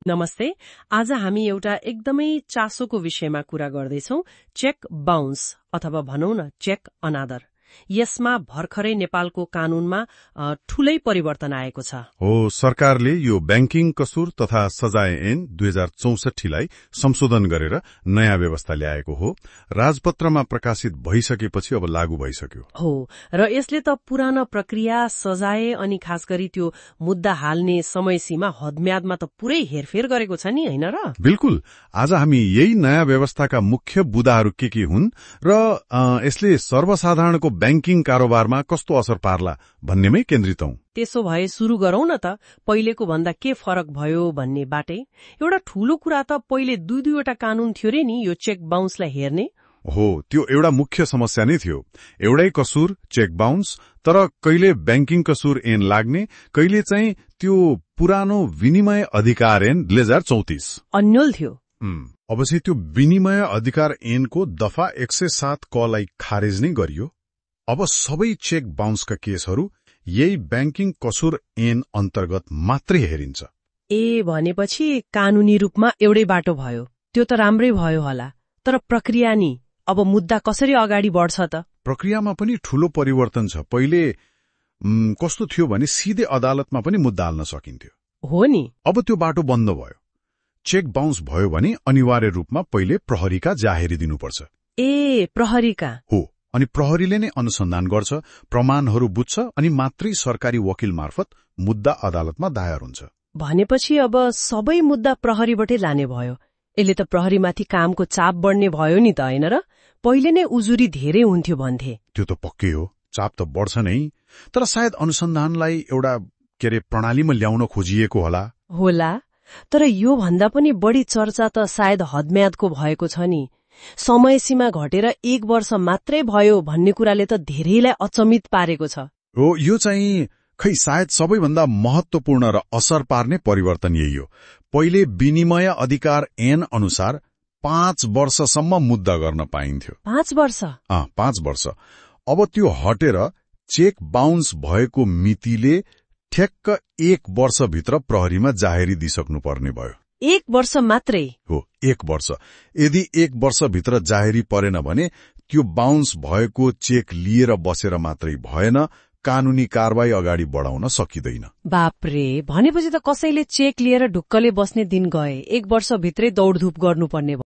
नमस्ते। आज हामी एउटा एकदमै चासोको विषयमा कुरा गर्दैछौं, चेक बाउन्स अथवा भनौं न चेक अनादर। यसमा भर्खरै नेपालको कानूनमा ठूलै परिवर्तन आएको छ। हो, सरकारले यो ब्याङ्किङ कसुर तथा सजाय ऐन 2064 लाई संशोधन गरेर नयाँ व्यवस्था ल्याएको हो। राजपत्रमा प्रकाशित भइसकेपछि अब लागू भइसक्यो। हो, र यसले त पुरानो प्रक्रिया, सजाय अनि खास गरी त्यो मुद्दा हाल्ने समय सीमा हदम्यादमा त पुरै हेरफेर गरेको छ नि, हैन र? बिल्कुल। आज हामी यही नयाँ व्यवस्थाका मुख्य बुदाहरू के हुन् र यसले सर्वसाधारणको ब्याङ्किङ कारोबारमा कस्तो असर पार्ला भन्नेमै केन्द्रित हौं। त्यसो भए सुरु गरौं न त। पहिलेको भन्दा के फरक भयो भन्ने बाटै। एउटा ठूलो कुरा त पहिले दुईवटा कानून थियो रे नि यो चेक बाउन्सलाई हेर्ने। हो, त्यो एउटा मुख्य समस्या नै थियो। एउटै कसुर चेक बाउन्स, तर कहिले ब्याङ्किङ कसुर ऐन लाग्ने, कहिले चाहिँ त्यो पुरानो विनिमय अधिकार ऐन 2034 अन्यल थियो। अब चाहिँ त्यो विनिमय अधिकार ऐनको दफा 107 कलाई खारेज नै गरियो। अब सबै चेक बाउन्सका केसहरू यही ब्याङ्किङ कसुर ऐन अन्तर्गत मात्रै हेरिन्छ। ए, भनेपछि कानूनी रूपमा एउटै बाटो भयो। त्यो त राम्रै भयो होला, तर प्रक्रिया नि अब मुद्दा कसरी अगाडि बढ्छ त? प्रक्रियामा पनि ठूलो परिवर्तन छ। पहिले कस्तो थियो भने सिधै अदालतमा पनि मुद्दा हाल्न सकिन्थ्यो। हो नि। अब त्यो बाटो बन्द भयो। चेक बाउन्स भयो भने अनिवार्य रूपमा पहिले प्रहरीका जाहेरी दिनुपर्छ। ए, प्रहरीका? हो, अनि प्रहरीले नै अनुसन्धान गर्छ, प्रमाणहरू बुझ्छ, अनि मात्रै सरकारी वकिल मार्फत मुद्दा अदालतमा दायर हुन्छ। भनेपछि अब सबै मुद्दा प्रहरीबाटै लाने भयो। यसले त प्रहरीमाथि कामको चाप बढ्ने भयो नि त, हैन र? पहिले नै उजुरी धेरै हुन्थ्यो भन्थे। त्यो त पक्कै हो, चाप त बढ्छ नै, तर सायद अनुसन्धानलाई एउटा प्रणालीमा ल्याउन खोजिएको होला। तर यो भन्दा पनि बढी चर्चा त सायद हदम्यादको भएको छ नि। समय सीमा घटेर 1 वर्ष मात्रै भयो भन्ने कुराले त धेरैलाई अचम्मित पारेको छ। हो, यो चाहिँ सायद सबैभन्दा महत्वपूर्ण र असर पार्ने परिवर्तन यही हो। पहिले विनिमय अधिकार ऐन अनुसार 5 वर्षसम्म मुद्दा गर्न पाइन्थ्यो। 5 वर्ष? 5 वर्ष। अब त्यो हटेर चेक बाउन्स भएको मितिले ठ्याक्क 1 वर्षभित्र प्रहरीमा जाहेरी दिइसक्नु पर्ने भयो। 1 वर्ष मात्रै? हो, 1 वर्ष। यदि 1 वर्षभित्र जाहेरी परेन भने त्यो बाउन्स भएको चेक लिएर बसेर मात्रै भएन, कानूनी कारबाही अगाडि बढाउन सकिँदैन। बाप्रे, भनेपछि त कसैले चेक लिएर ढुक्कले बस्ने दिन गए। 1 वर्षभित्रै दौडधुप गर्नुपर्ने भयो।